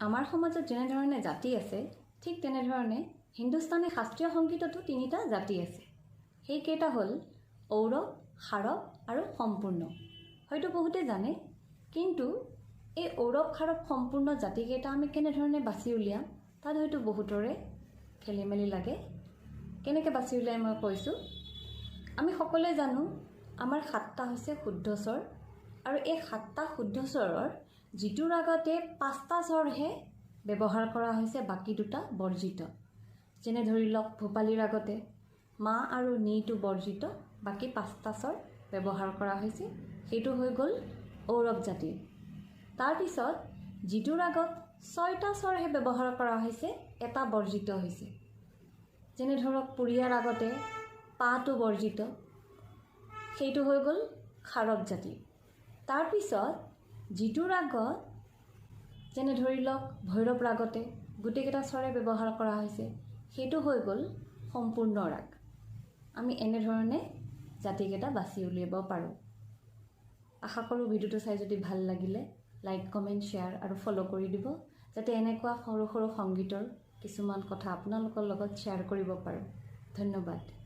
আমাৰ সমাজত যেনেধৰণে জাতি আছে, ঠিক তেনেধৰণে হিন্দুস্তানী শাস্ত্ৰীয় সংগীততো তিনিটা জাতি আছে। সেইকেইটা হ'ল ঔৰৱ, খাৰৱ আৰু সম্পূৰ্ণ। হয়তো বহুতে জানে, কিন্তু এই ঔৰৱ, খাৰৱ, সম্পূৰ্ণ জাতিকেইটা আমি কেনেধৰণে বাছি উলিয়াম, তাত হয়তো বহুতৰে খেলি মেলি লাগে। কেনেকৈ বাছি উলিয়াই মই কৈছোঁ। আমি সকলোৱে জানো, আমাৰ সাতটা হৈছে শুদ্ধ স্বৰ আৰু এই সাতটা শুদ্ধ স্বৰৰ যিটো ৰাগতে পাঁচটা স্বৰহে ব্যৱহাৰ কৰা হৈছে, বাকী দুটা বৰ্জিত। যেনে ধৰি লওক, ভূপালী ৰাগতে মা আৰু নিটো বৰ্জিত, বাকী পাঁচটা স্বৰ ব্যৱহাৰ কৰা হৈছে, সেইটো হৈ গ'ল ঔৰৱ জাতিৰ। তাৰপিছত যিটো ৰাগত ছয়টা স্বৰহে ব্যৱহাৰ কৰা হৈছে, এটা বৰ্জিত হৈছে, যেনে ধৰক পুৰীয়া ৰাগতে পাটো বৰ্জিত, সেইটো হৈ গ'ল খাৰৱ জাতিৰ। তাৰপিছত যিটো ৰাগত, যেনে ধৰি লওক ভৈৰৱ ৰাগতে গোটেইকেইটা স্বৰে ব্যৱহাৰ কৰা হৈছে, সেইটো হৈ গ'ল সম্পূৰ্ণ ৰাগ। আমি এনেধৰণে জাতিকেইটা বাছি উলিয়াব পাৰোঁ। আশা কৰোঁ ভিডিঅ'টো চাই যদি ভাল লাগিলে লাইক, কমেণ্ট, শ্বেয়াৰ আৰু ফ'ল' কৰি দিব, যাতে এনেকুৱা সৰু সৰু সংগীতৰ কিছুমান কথা আপোনালোকৰ লগত শ্বেয়াৰ কৰিব পাৰোঁ। ধন্যবাদ।